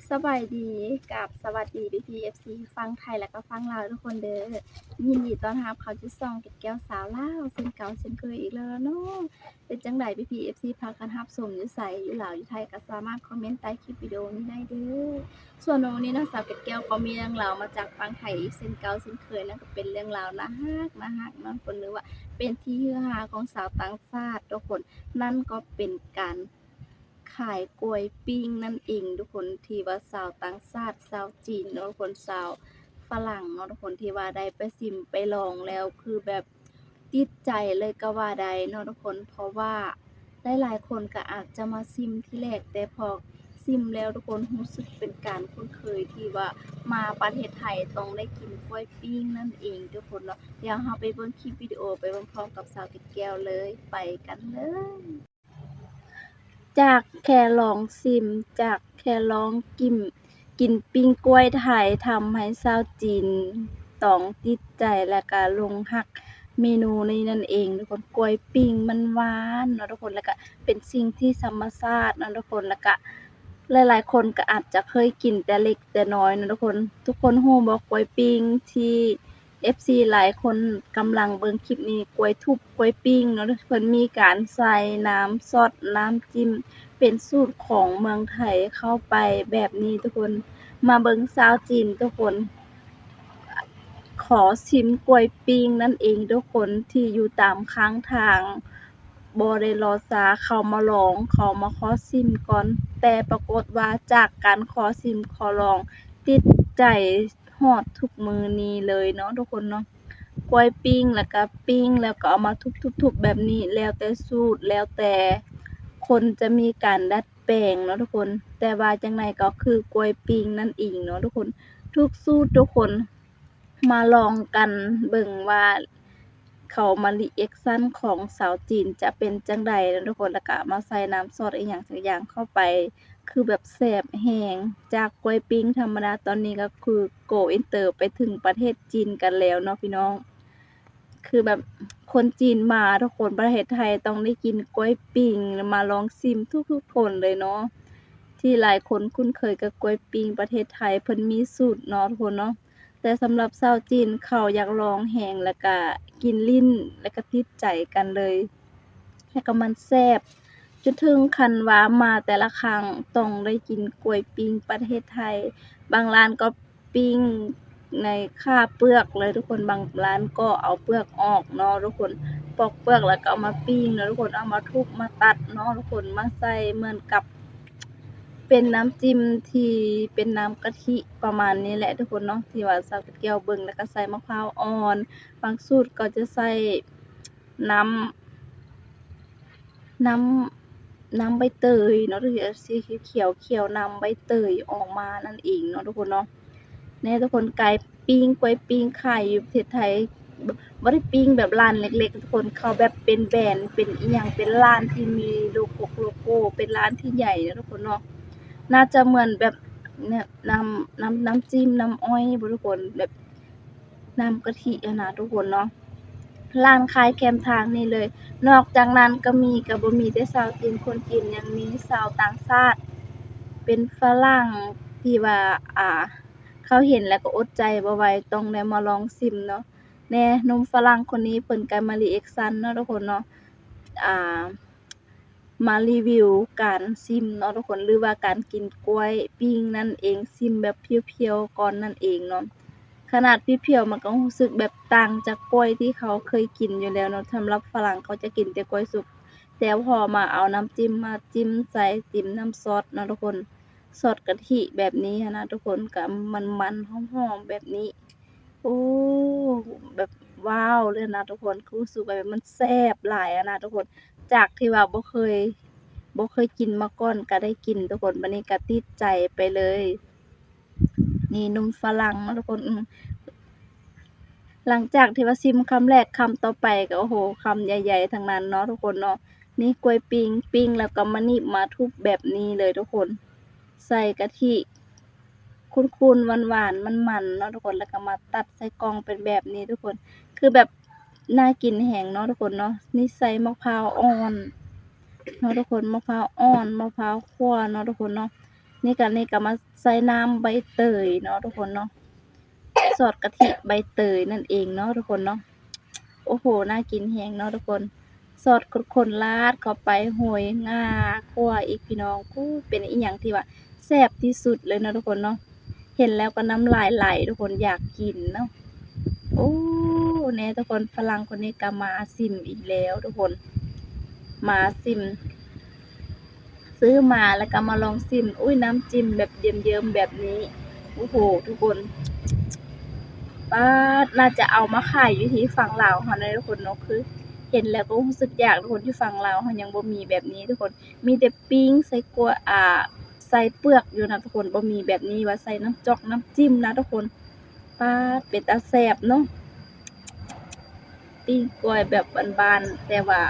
ສະບາຍດີ ກັບສະຫວັດດີພີ່ໆ ເອັຟຊີ ຝັ່ງໄທ ແລະກະຝັ່ງລາວທຸກຄົນເດີ. ຍິນດີຕ້ອນຮັບເຂົ້າສູ່ຊ່ອງເກັດແກ້ວສາວລາວ ເຊັ່ນເກົ່າເຊັ່ນເຄີຍອີກແລ້ວເນາະ. ເປັນຈັ່ງໃດພີ່ໆ ເອັຟຊີ ພາກັນຮັບຊົມຢູ່ໃສ? ຢູ່ລາວ ຢູ່ໄທ ກະສາມາດຄອມເມັນໃຕ້ຄລິບວິດີໂອນີ້ໄດ້ເດີ. ສ່ວນວັນນີ້ເນາະ ສາວເກັດແກ້ວກໍມີເລື່ອງລາວມາຈາກຝັ່ງໄທອີກເຊັ່ນເກົ່າເຊັ່ນເຄີຍເນາະ, ກໍເປັນເລື່ອງລາວໜ້າຮັກ ໜ້າຮັກເນາະທຸກຄົນ ຫຼືວ່າເປັນທີ່ຮືຮາຂອງຊາວຕ່າງຊາດທຸກຄົນ. ນັ້ນກໍເປັນການ ຂາຍກ້ວຍປີ້ງນັ້ນເອງທຸກຄົນ ທີ່ວ່າຊາວຕ່າງຊາດ ຊາວຈີນເນາະທຸກຄົນ ຊາວຝຣັ່ງເນາະທຸກຄົນ ທີ່ວ່າໄດ້ໄປຊິມໄປລອງແລ້ວ ຄືແບບຕິດໃຈເລີຍກໍວ່າໄດ້ເນາະທຸກຄົນ. ເພາະວ່າຫຼາຍໆຄົນກໍອາດຈະມາຊິມທີແລກ ແຕ່ພໍຊິມແລ້ວທຸກຄົນຮູ້ສຶກເປັນການຄຸ້ນເຄີຍ ທີ່ວ່າມາປະເທດໄທຕ້ອງໄດ້ກິນກ້ວຍປີ້ງນັ້ນເອງທຸກຄົນເນາະ. ດຽວເຮົາໄປເບິ່ງຄລິບວິດີໂອໄປພ້ອມໆກັບສາວເກັດແກ້ວເລີຍ ໄປກັນເລີຍ. ຈາກແຄ່ລອງຊິມ ຈາກແຄ່ລອງກິນ ກິນປີ້ງກ້ວຍໄທ ທຳໃຫ້ຊາວຈີນຕ້ອງຕິດໃຈ ແລະກະຫຼົງຮັກເມນູນີ້ນັ້ນເອງທຸກຄົນ. ກ້ວຍປີ້ງມັນຫວານເນາະທຸກຄົນ ແລະກະເປັນສິ່ງທີ່ທຳມະຊາດເນາະທຸກຄົນ ແລະກະຫຼາຍໆຄົນກະອາດຈະເຄີຍກິນແຕ່ເລັກແຕ່ນ້ອຍເນາະທຸກຄົນ. ທຸກຄົນຮູ້ບໍ່ ກ້ວຍປີ້ງທີ່ ເອັຟຊີຫຼາຍຄົນກຳລັງເບິ່ງຄລິບນີ້ ກ້ວຍທຸບ ກ້ວຍປີ້ງເນາະ ເພິ່ນມີການໃສ່ນ້ຳຊອດ ນ້ຳຈິ້ມ ເປັນສູດຂອງເມືອງໄທເຂົ້າໄປແບບນີ້ທຸກຄົນ. ມາເບິ່ງຊາວຈີນທຸກຄົນ ຂໍຊິມກ້ວຍປີ້ງນັ້ນເອງທຸກຄົນ ທີ່ຢູ່ຕາມຂ້າງທາງ ບໍ່ໄດ້ລໍຊ້າ ເຂົ້າມາລອງ ເຂົ້າມາຂໍຊິມກ່ອນ. ແຕ່ປາກົດວ່າຈາກການຂໍຊິມຂໍລອງ ຕິດໃຈ ຮອດທຸກມື້ນີ້ເລີຍເນາະທຸກຄົນເນາະ. ກ້ວຍປີ້ງ ແລ້ວກະປີ້ງ ແລ້ວກະເອົາມາທຸບໆໆແບບນີ້ ແລ້ວແຕ່ສູດ ແລ້ວແຕ່ຄົນຈະມີການດັດແປງເນາະທຸກຄົນ. ແຕ່ວ່າຈັ່ງໃດກໍຄືກ້ວຍປີ້ງນັ້ນເອງເນາະທຸກຄົນ. ທຸກສູດທຸກຄົນ ມາລອງກັນເບິ່ງວ່າ ເຂົາມາຣີແອັກຊັນຂອງຊາວຈີນຈະເປັນຈັ່ງໃດເນາະທຸກຄົນ ແລ້ວກະມາໃສ່ນ້ຳຊອດອີ່ຫຍັງສັກຢ່າງເຂົ້າໄປ ຄືແບບແຊບແຮງ. ຈາກກ້ວຍປີ້ງທຳມະດາ ຕອນນີ້ກໍຄືໂກອິນເຕີໄປເຖິງປະເທດຈີນກັນແລ້ວເນາະພີ່ນ້ອງ. ຄືແບບຄົນຈີນມາທຸກຄົນ ປະເທດໄທຕ້ອງໄດ້ກິນກ້ວຍປີ້ງ ມາລອງຊິມທຸກໆຄົນເລີຍເນາະ ທີ່ຫຼາຍຄົນຄຸ້ນເຄີຍກັບກ້ວຍປີ້ງປະເທດໄທ ເພິ່ນມີສູດເນາະທຸກຄົນເນາະ. ແຕ່ສຳລັບຊາວຈີນເຂົາຢາກລອງແຮງ ແລ້ວກະກິນຫຼິ້ນ ແລ້ວກະຕິດໃຈກັນເລີຍ ແລ້ວກະມັນແຊບ ຈົນເຖິງຂັ້ນວ່າມາແຕ່ລະຄັ້ງຕ້ອງໄດ້ກິນກ້ວຍປີ້ງປະເທດໄທ. ບາງຮ້ານກໍປີ້ງໃນຄາເປືອກເລີຍທຸກຄົນ ບາງຮ້ານກໍເອົາເປືອກອອກເນາະທຸກຄົນ ປອກເປືອກແລ້ວກໍເອົາມາປີ້ງເນາະທຸກຄົນ ເອົາມາທຸບມາຕັດເນາະທຸກຄົນ ມາໃສ່ເໝືອນກັບ ເປັນນ້ຳຈິ້ມທີ່ເປັນນ້ຳກະທິປະມານນີ້ແຫຼະທຸກຄົນເນາະ ທີ່ວ່າສາວແກ້ວເບິ່ງ ແລ້ວກໍໃສ່ໝາກພ້າວອ່ອນ ບາງສູດກໍຈະໃສ່ນ້ຳ ນ້ຳ ນ້ຳໃບເຕີຍເນາະ ຫຼື ສີຂຽວໆ ຂຽວ ນ້ຳໃບເຕີຍອອກມານັ້ນເອງເນາະທຸກຄົນເນາະ. ແນ່ທຸກຄົນ ກາຍປີ້ງ ກ້ວຍປີ້ງຂາຍຢູ່ປະເທດໄທ ບໍ່ ບໍ່ໄດ້ປີ້ງແບບຮ້ານເລັກໆທຸກຄົນ ເຂົາແບບເປັນແບຣນ ເປັນອີ່ຫຍັງ ເປັນຮ້ານທີ່ມີໂລໂກ້ ໂລໂກ້ ເປັນຮ້ານທີ່ໃຫຍ່ເນາະທຸກຄົນເນາະ. ໜ້າຈະເໝືອນແບບ ນ້ຳ ນ້ຳ ນ້ຳຈິ້ມ ນ້ຳອ້ອຍບໍ່ທຸກຄົນ ແບບ ນ້ຳກະທິຫັ້ນນະທຸກຄົນເນາະ. ຮ້ານຂາຍແຄມທາງນີ້ເລີຍ ນອກຈາກນັ້ນກໍມີ ກໍບໍ່ມີແຕ່ຊາວຈີນ ຄົນຈີນ ຍັງມີຊາວຕ່າງຊາດ ເປັນຝຣັ່ງທີ່ວ່າ ອ່າ ເຂົາເຫັນແລ້ວກໍອົດໃຈບໍ່ໄຫວ ຕ້ອງໄດ້ມາລອງຊິມເນາະ. ແນ່ ໜຸ່ມຝຣັ່ງຄົນນີ້ເພິ່ນກໍມາຣີແອັກຊັນເນາະທຸກຄົນເນາະ ອ່າ ມາຣີວິວການຊິມເນາະທຸກຄົນ ຫຼືວ່າການກິນກ້ວຍປີ້ງນັ້ນເອງ ຊິມແບບພຽວໆກ່ອນນັ້ນເອງເນາະ. ຂະໜາດພຽວໆ ມັນກໍຮູ້ສຶກແບບຕ່າງຈາກກ້ວຍທີ່ເຮົາເຄີຍກິນຢູ່ແລ້ວເນາະ ສຳລັບຝຣັ່ງເຂົາຈະກິນແຕ່ກ້ວຍສຸກ ແຕ່ພໍມາເອົານ້ຳຈິ້ມມາຈິ້ມໃສ່ ຈິ້ມນ້ຳຊອດເນາະທຸກຄົນ ຊອດກະທິແບບນີ້ຫັ້ນນະທຸກຄົນ ກໍມັນໆ ຫອມໆແບບນີ້. ໂອ້ ແບບວ້າວເລີຍນະທຸກຄົນ ຄືຮູ້ສຶກວ່າແບບມັນແຊບຫຼາຍຫັ້ນນະທຸກຄົນ ຈາກທີ່ວ່າບໍ່ເຄີຍ ບໍ່ເຄີຍກິນມາກ່ອນກໍໄດ້ກິນທຸກຄົນ ບາດນີ້ກໍຕິດໃຈໄປເລີຍ. ນີ້ໜຸ່ມຝຣັ່ງເນາະທຸກຄົນ ອື ຫຼັງຈາກທີ່ວ່າຊິມຄຳແລກ ຄຳຕໍ່ໄປກໍ ໂອ້ໂຫ ຄຳໃຫຍ່ໆທັງນັ້ນເນາະທຸກຄົນເນາະ. ນີ້ກ້ວຍປີ້ງ ປີ້ງແລ້ວກໍມາໜີບມາທຸບແບບນີ້ເລີຍທຸກຄົນ ໃສ່ກະທິ ຂຸ້ນໆ ຫວານໆ ມັນໆ ເນາະທຸກຄົນ ແລ້ວກໍມາຕັດໃສ່ກ່ອງເປັນແບບນີ້ທຸກຄົນ ຄືແບບໜ້າກິນແຮງເນາະທຸກຄົນເນາະ. ນີ້ໃສ່ໝາກພ້າວອ່ອນເນາະທຸກຄົນ ໝາກພ້າວອ່ອນ ໝາກພ້າວຂົ້ວເນາະທຸກຄົນເນາະ. ນີ້ກະ ນີ້ກະມາໃສ່ນ້ຳໃບເຕີຍເນາະທຸກຄົນເນາະ ຊອດກະທິໃບເຕີຍນັ້ນເອງເນາະທຸກຄົນເນາະ. ໂອ້ໂຫ ໜ້າກິນແຮງເນາະທຸກຄົນ. ຊອດຂ້ນໆ ລາດເຂົ້າໄປ ໂຮຍງາ ຂົ້ວອີກ ພີ່ນ້ອງ. ໂອ້ ເປັນອີ່ຫຍັງທີ່ວ່າແຊບທີ່ສຸດເລີຍເນາະທຸກຄົນເນາະ. ເຫັນແລ້ວກໍນ້ຳລາຍໄຫຼທຸກຄົນ ຢາກກິນເນາະ. ໂອ້ ແນ່ທຸກຄົນ ຝຣັ່ງຄົນນີ້ກໍມາຊິມອີກແລ້ວທຸກຄົນ ມາຊິມ ຊື້ມາແລ້ວກໍມາລອງຊິມ. ອຸ້ຍ ນ້ຳຈິ້ມແບບເຍິ້ມໆ ແບບນີ້ ໂອ້ໂຫ ທຸກຄົນ ປາດ ໜ້າຈະເອົາມາຂາຍຢູ່ທີ່ຝັ່ງລາວເຮົາເນາະທຸກຄົນເນາະ. ຄືເຫັນແລ້ວກໍຮູ້ສຶກຢາກທຸກຄົນ ຢູ່ຝັ່ງລາວເຮົາຍັງບໍ່ມີແບບນີ້ທຸກຄົນ ມີແຕ່ປີ້ງໃສ່ກົວ ອ່າ ໃສ່ເປືອກຢູ່ນະທຸກຄົນ ບໍ່ມີແບບນີ້ວ່າໃສ່ນ້ຳຈອກນ້ຳຈິ້ມນະທຸກຄົນ. ປາດ ເປັນຕາແຊບເນາະ ປີ້ງກ້ອຍແບບບ້ານໆ ແຕ່ວ່າ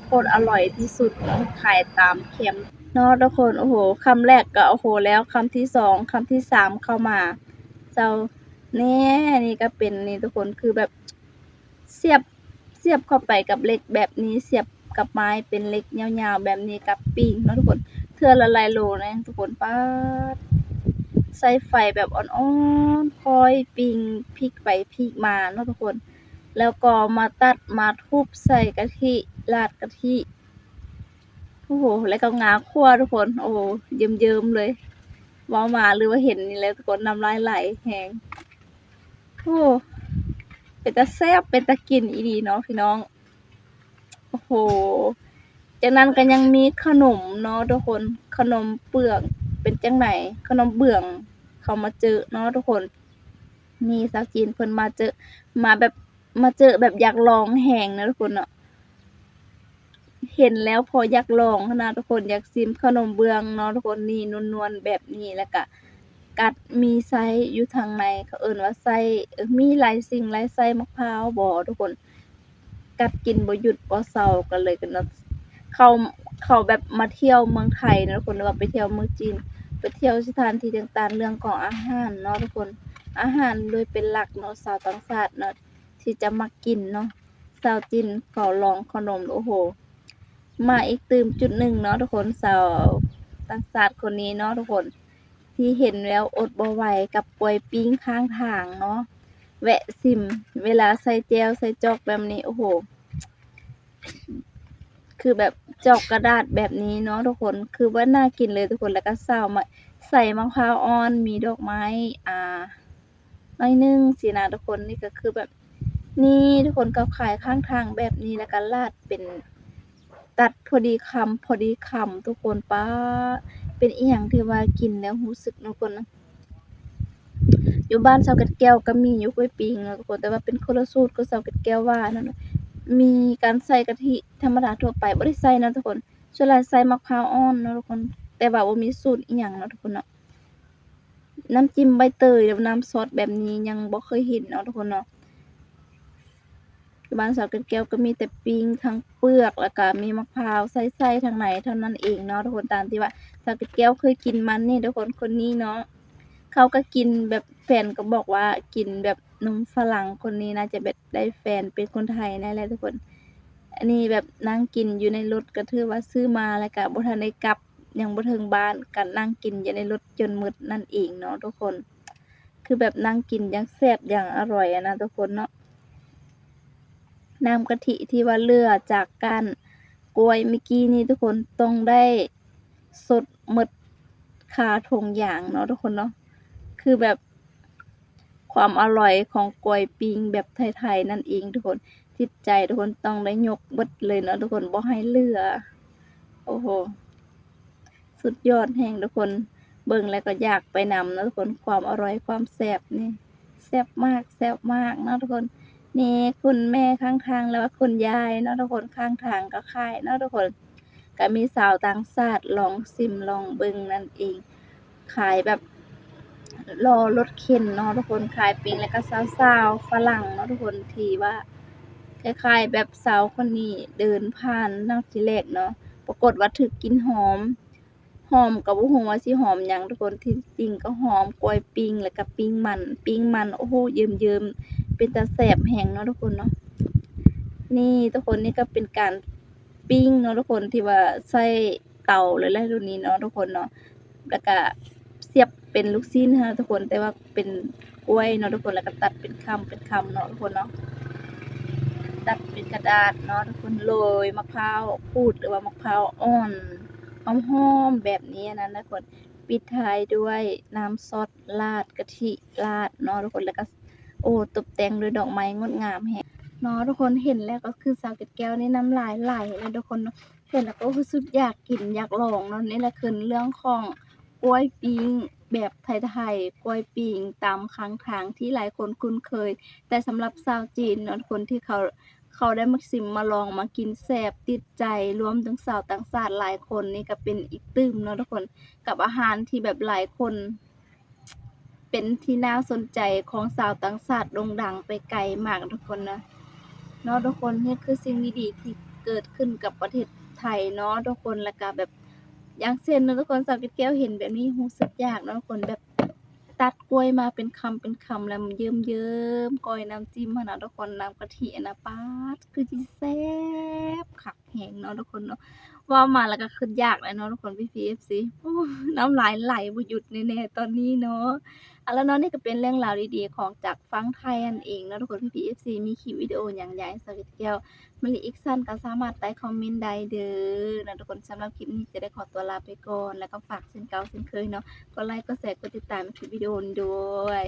ໂຄດອະລ່ອຍທີ່ສຸດເນາະ ຂາຍຕາມແຄມເນາະທຸກຄົນ. ໂອ້ໂຫ ຄຳແລກກໍໂອ້ໂຫແລ້ວ ຄຳທີສອງ ຄຳທີສາມເຂົ້າມາ ເຈົ້າ ແນ່ ນີ້ກໍເປັນນີ້ທຸກຄົນ ຄືແບບ ສຽບ ສຽບເຂົ້າໄປກັບເຫຼັກແບບນີ້ ສຽບກັບໄມ້ເປັນເຫຼັກຍາວໆ ແບບນີ້ກັບປີ້ງເນາະທຸກຄົນ ເທື່ອລະຫຼາຍໂລນະທຸກຄົນ. ປາດ ໃຊ້ໄຟແບບອ່ອນໆ ຄ່ອຍປີ້ງ ພິກໄປພິກມາເນາະທຸກຄົນ ແລ້ວກໍມາຕັດມາທຸບໃສ່ກະທິ ລາດກະທິ ໂອ້ໂຫ ແລ້ວກໍງາຂົ້ວທຸກຄົນ. ໂອ້ໂຫ ເຍິ້ມໆ ເລີຍ ເວົ້າມາຫຼືວ່າເຫັນນີ້ແຫຼະທຸກຄົນ ນ້ຳລາຍໄຫຼແຮງ. ໂອ້ ເປັນຕາແຊບ ເປັນຕາກິນອີ່ຫຼີເນາະພີ່ນ້ອງ. ໂອ້ໂຫ ຈາກນັ້ນກໍຍັງມີຂະໜົມເນາະທຸກຄົນ ຂະໜົມເປືອກ ເປັນຈັ່ງໃດ ຂະໜົມເບືອງ ເຂົາມາເຈີເນາະທຸກຄົນ. ນີ້ຊາວຈີນເພິ່ນມາເຈີ ມາແບບ ມາເຈີແບບຢາກລອງແຮງນະທຸກຄົນເນາະ. ເຫັນແລ້ວພໍຢາກລອງຫັ້ນນະທຸກຄົນ ຢາກຊິມຂະໜົມເບືອງເນາະທຸກຄົນ. ນີ້ນວນໆ ແບບນີ້ ແລ້ວກະກັດມີໄສ້ຢູ່ທາງໃນ ເຂົາເອີ້ນວ່າໄສ້ ເອີ ມີຫຼາຍສິ່ງຫຼາຍໄສ້ ໝາກພ້າວບໍທຸກຄົນ ກັດກິນບໍ່ຢຸດບໍ່ເຊົາ ກັນເລີຍກັນເນາະ. ເຂົາ ເຂົາແບບມາທ່ຽວເມືອງໄທເນາະທຸກຄົນ ຫຼືວ່າໄປທ່ຽວເມືອງຈີນ ໄປທ່ຽວສະຖານທີ່ຕ່າງໆ ເລື່ອງຂອງອາຫານເນາະທຸກຄົນ ອາຫານໂດຍເປັນຫຼັກເນາະ ຊາວຕ່າງຊາດເນາະ ທີ່ຈະມັກກິນເນາະ. ຊາວຈີນເຂົາລອງຂະໜົມ ໂອ້ໂຫ ມາອີກຕື່ມຈຸດໜຶ່ງເນາະທຸກຄົນ ຊາວຕ່າງຊາດຄົນນີ້ເນາະທຸກຄົນ ທີ່ເຫັນແລ້ວອົດບໍ່ໄຫວກັບກ້ວຍປີ້ງຂ້າງທາງເນາະ ແວະຊິມ ເວລາໃສ່ແຈ່ວໃສ່ຈອກແບບນີ້ ໂອ້ໂຫ ຄືແບບຈອກກະດາດແບບນີ້ເນາະທຸກຄົນ ຄືວ່າໜ້າກິນເລີຍທຸກຄົນ. ແລ້ວກໍຊາວມາ ໃສ່ໝາກພ້າວອ່ອນ ມີດອກໄມ້ ອ່າ ໜ້ອຍໜຶ່ງຊີ້ນະທຸກຄົນ. ນີ້ກໍຄືແບບ ນີ້ທຸກຄົນ ເຂົາຂາຍຂ້າງທາງແບບນີ້ ແລ້ວກໍລາດເປັນ ຕັດພໍດີຄຳ ພໍດີຄຳທຸກຄົນ. ປາ ເປັນອີ່ຫຍັງທີ່ວ່າກິນແລ້ວຮູ້ສຶກເນາະທຸກຄົນ. ຢູ່ບ້ານສາວເກັດແກ້ວກໍມີຢູ່ກ້ວຍປີ້ງເນາະທຸກຄົນ ແຕ່ວ່າເປັນຄົນລະສູດກັບສາວເກັດແກ້ວວ່ານັ້ນ ມີການໃສ່ກະທິທຳມະດາທົ່ວໄປ ບໍ່ໄດ້ໃສ່ເນາະທຸກຄົນ ສ່ວນຫຼາຍໃສ່ໝາກພ້າວອ່ອນເນາະທຸກຄົນ ແຕ່ວ່າບໍ່ມີສູດອີ່ຫຍັງເນາະທຸກຄົນເນາະ. ນ້ຳຈິ້ມໃບເຕີຍ ຫຼືວ່ານ້ຳຊອດແບບນີ້ຍັງບໍ່ເຄີຍເຫັນເນາະທຸກຄົນເນາະ. ຢູ່ບ້ານສາວເກັດແກ້ວກໍມີແຕ່ປີ້ງທັງເປືອກ ແລ້ວກໍມີໝາກພ້າວໃສ່ໆ ທາງໃນເທົ່ານັ້ນເອງເນາະທຸກຄົນ. ຕາມທີ່ວ່າສາວເກັດແກ້ວເຄີຍກິນມັນນີ້ທຸກຄົນ ຄົນນີ້ເນາະ ເຂົາກໍກິນແບບ ແຟນກໍບອກວ່າກິນແບບນົມຝຣັ່ງ ຄົນນີ້ໜ້າຈະແບບໄດ້ແຟນເປັນຄົນໄທແນ່ແຫຼະທຸກຄົນ. ອັນນີ້ແບບນັ່ງກິນຢູ່ໃນລົດ ກໍຖືວ່າຊື້ມາແລ້ວກໍບໍ່ທັນໄດ້ກັບ ຍັງບໍ່ເຖິງບ້ານ ກໍນັ່ງກິນຢູ່ໃນລົດຈົນໝົດນັ້ນເອງເນາະທຸກຄົນ. ຄືແບບນັ່ງກິນຢ່າງແຊບຢ່າງອະຮ່ອຍຫັ້ນນະທຸກຄົນເນາະ. ນ້ຳກະທິທີ່ວ່າເຫຼືອຈາກກ້ານກ້ວຍເມື່ອກີ້ນີ້ທຸກຄົນ ຕ້ອງໄດ້ສົດໝົດຄາຖົງຢາງເນາະທຸກຄົນເນາະ. ຄືແບບ ຄວາມອະຮ່ອຍຂອງກ້ວຍປີ້ງແບບໄທໆ ນັ້ນເອງທຸກຄົນ ຈິດໃຈທຸກຄົນຕ້ອງໄດ້ຍົກເບິດເລີຍເນາະທຸກຄົນ ບໍ່ໃຫ້ເຫຼືອ. ໂອ້ໂຫ ສຸດຍອດແຮງທຸກຄົນ ເບິ່ງແລ້ວກໍຢາກໄປນຳເນາະທຸກຄົນ. ຄວາມອະຮ່ອຍ ຄວາມແຊບນີ້ ແຊບມາກ ແຊບມາກເນາະທຸກຄົນ. ນີ້ຄຸນແມ່ຂ້າງທາງ ຫຼືວ່າຄຸນຍາຍເນາະທຸກຄົນ ຂ້າງທາງກໍຂາຍເນາະທຸກຄົນ. ກໍມີຊາວຕ່າງຊາດລອງຊິມລອງເບິ່ງນັ້ນເອງ ຂາຍແບບລໍ້ລົດເຂັນເນາະທຸກຄົນ ຂາຍປີ້ງ ແລ້ວກໍຊາວໆຝຣັ່ງເນາະທຸກຄົນ ທີ່ວ່າຄ້າຍໆແບບຊາວຄົນນີ້ເດີນຜ່ານນຳທີແລກເນາະ ປາກົດວ່າຖືກກິ່ນຫອມ ຫອມກໍບໍ່ຮູ້ວ່າຊິຫອມຫຍັງທຸກຄົນ ທີ່ຈິງກໍຫອມກ້ວຍປີ້ງ ແລ້ວກໍປີ້ງມັນ ປີ້ງມັນ ໂອ້ໂຫ ເຍິ້ມໆ ເປັນຕາແຊບແຮງເນາະທຸກຄົນເນາະ. ນີ້ທຸກຄົນ ນີ້ກໍເປັນການປີ້ງເນາະທຸກຄົນ ທີ່ວ່າໃຊ້ເຕົາເລີຍແຫຼະ ລຸ້ນນີ້ເນາະທຸກຄົນເນາະ. ແລ້ວກະ ສຽບເປັນລູກຊີ້ນຫັ້ນນະທຸກຄົນ ແຕ່ວ່າເປັນກ້ວຍເນາະທຸກຄົນ ແລ້ວກໍຕັດເປັນຄຳເປັນຄຳເນາະທຸກຄົນເນາະ ຕັດເປັນກະດາດເນາະທຸກຄົນ ໂລຍມະພ້າວຂູດ ຫຼືວ່າມະພ້າວອ່ອນຫອມໆແບບນີ້ຫັ້ນນະທຸກຄົນ ປິດທ້າຍດ້ວຍນ້ຳຊອດລາດ ກະທິລາດເນາະທຸກຄົນ ແລ້ວກໍ ໂອ້ ຕົບແຕ່ງດ້ວຍດອກໄມ້ງົດງາມແຮງເນາະທຸກຄົນ ເຫັນແລ້ວກໍຄືສາວເກັດແກ້ວນີ້ນ້ຳລາຍໄຫຼເນາະທຸກຄົນເນາະ ເຫັນແລ້ວກໍຮູ້ສຶກຢາກກິນຢາກລອງເນາະ ນີ້ລະຄືເລື່ອງຂອງກ້ວຍປີ້ງແບບໄທໆ ກ້ວຍປີ້ງຕາມຂ້າງທາງທີ່ຫຼາຍຄົນຄຸ້ນເຄີຍ ແຕ່ສຳລັບຊາວຈີນເນາະ ຄົນທີ່ເຂົາ ເຂົາໄດ້ມາຊິມມາລອງມາກິນແຊບຕິດໃຈ ລວມເຖິງຊາວຕ່າງຊາດຫຼາຍຄົນນີ້ກໍເປັນອີກຕື່ມເນາະທຸກຄົນ ກັບອາຫານທີ່ແບບຫຼາຍຄົນ ເປັນທີ່ໜ້າສົນໃຈຂອງຊາວຕ່າງຊາດໂດ່ງດັງໄປໄກມາກທຸກຄົນນະ ເນາະທຸກຄົນ ນີ້ຄືສິ່ງດີໆທີ່ເກີດຂຶ້ນກັບປະເທດໄທເນາະທຸກຄົນ ແລ້ວກະແບບ ຢ່າງເຊັ່ນເນາະທຸກຄົນ ສາວເກັດແກ້ວເຫັນແບບນີ້ຮູ້ສຶກຢາກເນາະທຸກຄົນ ແບບຕັດກ້ວຍມາເປັນຄຳເປັນຄຳ ແລ້ວເຍິ້ມໆ ກ້ອຍນ້ຳຈິ້ມຫັ້ນນະທຸກຄົນ ນ້ຳກະທິຫັ້ນນະ ປາດ ຄືຊິແຊບຄັກ ແຮງເນາະທຸກຄົນເນາະ ເວົ້າມາແລ້ວກໍຄິດຢາກແລ້ວເນາະທຸກຄົນ ພີ່ໆ ເອັຟຊີ ໂອ້ຍ ນ້ຳລາຍໄຫຼບໍ່ຢຸດແນ່ໆຕອນນີ້ເນາະ ເອົາລະເນາະ ນີ້ກໍເປັນເລື່ອງລາວດີໆຂອງຈາກຝັ່ງໄທຫັ້ນເອງເນາະທຸກຄົນ ພີ່ໆ ເອັຟຊີ ມີຄລິບວິດີໂອຫຍັງຢາກໃຫ້ສາວເກັດແກ້ວມາຣີແອັກຊັນກໍສາມາດໃຕ້ຄອມເມັນໄດ້ເດີເນາະທຸກຄົນ ສຳລັບຄລິບນີ້ຈະໄດ້ຂໍຕົວລາໄປກ່ອນ ແລ້ວກໍຝາກເຊັ່ນເກົ່າເຊັ່ນເຄີຍເນາະ ກົດໄລ ກົດແຊ ກົດຕິດຕາມໃຫ້ຄລິບວິດີໂອນີ້ດ້ວຍ.